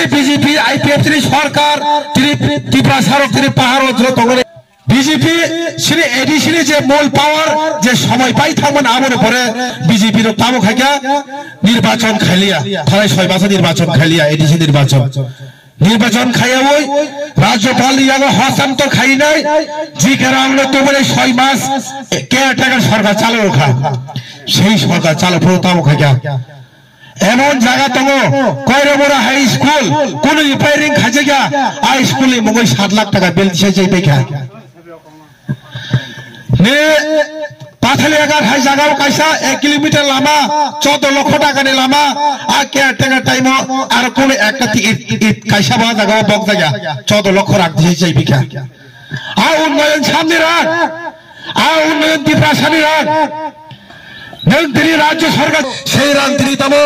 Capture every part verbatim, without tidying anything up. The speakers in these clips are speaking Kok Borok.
B J P, I P F T ni sorkar, tini Tiprasa rok tini pahar o jora tongmani. B J P sini A D C ni je mol power je somoi pai thangmani aboni pore B J P rok tamo khaikha nirbachon khailiya, thanai soi masa nirbachon khailiya, A D C nirbachon. Nirbachon khaiyawi Rajyapal ni yago hostantor khainai, G K Rao no tubunai soi mas caretaker sorkar chalo kha. Sei sorkar chalo phuru tamo khaikha. Emon jaga tongo, Koirobora High School, kunu repairing khajakya, a school ni mungwi sat lakh taka bill se jai paikha. Ne Pathaliagar hai jaga o kaisa ek kilometer lama, choudo lokho taka ni lama, a caretaker time o aro kunu ekta ti it, it kaisa bo jaga o bok jaya, choudo lokho rang se jai paikha. A unnoyon samni rang, a unnoyon Tiprasani rang. Nwng tini rajya sarkar sei rang tini tamo,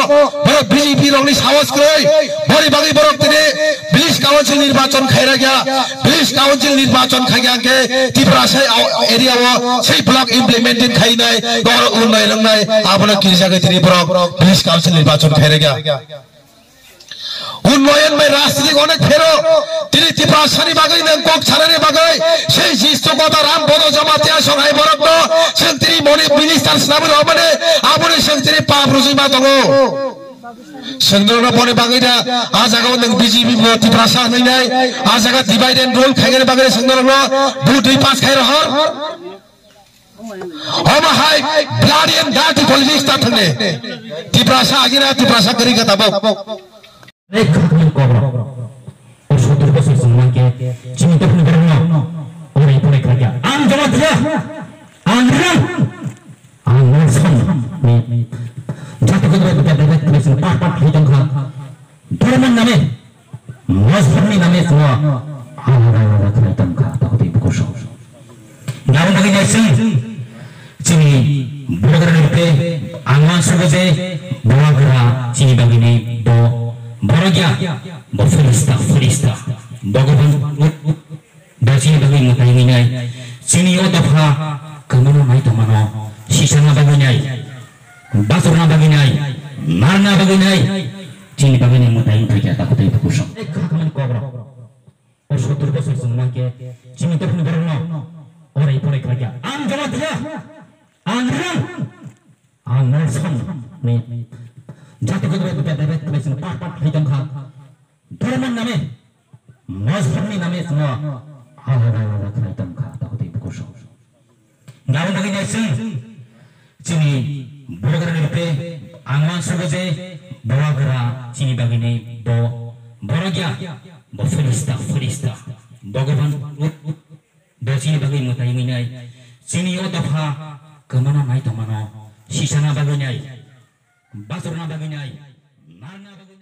borok B J P rokni sahos kwrwi, boni bagwi borok tini village council nirbachon khairokya, village council nirbachon khaikha hwnkhe Tiprasa area o sei block implementing khainai, borok unnoi rwngnai, abono kirijagwi tini borok village council nirbachon khairokya. Unnoyon bai rajnitik onek phero tini Tiprasani bagwi nwng kok sanani bagwi sei jisto kota Ram Bodo Jamatia songhai borokno chwng tini moni minister swnamwi rwmani aboni chwng tini pap rwjwi ma tongo. Chwng norokno boni bagwi da a jaga o nwng B J P bo Tiprasa hwnwi nai a jaga divide and rule khaigani bagwi chwng norokno vote rwi pass khai rohor. Omo hai bloody and dirty politics ta thangni. Tiprasa agina, Tiprasa kwrwi kha tabuk. Ek khakni kobro. O sottor bosor song mankhe chini dophani borokno orai porai khaikha. Ang jawab diya. Ang rang. Ang nang sam. Jati kobro bita bebet kre sing pat pat khai tongkha. Dhormo name. Mosrokni name chwng alada alada khlai tongkha, takhutwi bukursong. Nabo bagwi nai chwng, chini borok rokni rwkhe ang uansukgo je borok rok chini bagwini bo borok ya, bo phirista, phirista, Bhogoban. Bo chini bagwi mwtai wngwi nai, chini o dopha kwmano nai tongmano, sisana bagwi nai, bachorna bagwi nai, narna bagwi nai, chini bagwi nai mwtai wngthai khe takhutwi bukursong. Khakmani kokrok. O sottor bosor chwng mankhe chini dophani borokno orai porai khlai kha. Ang jawab diya, ang rang, ang nang sam ni. Jati kobro bita bebet khlai chwng pat pat khai tongkha. Dhormoni name, mosrokni name chwng alada alada khlai tongkha, takhutwi bukursong. Nabo bagwi nai chwng, chini borok rokni rwkhe ang uansukgo je borok rok chini bagwi nai bo borok ya, bo phirista, phirista, Bhogoban. Bo chini bagwi mwtai wngwi nai, chini o dopha kwmano nai tongmano, sisana bagwi nai, bachorna bagwi nai, narna bagwi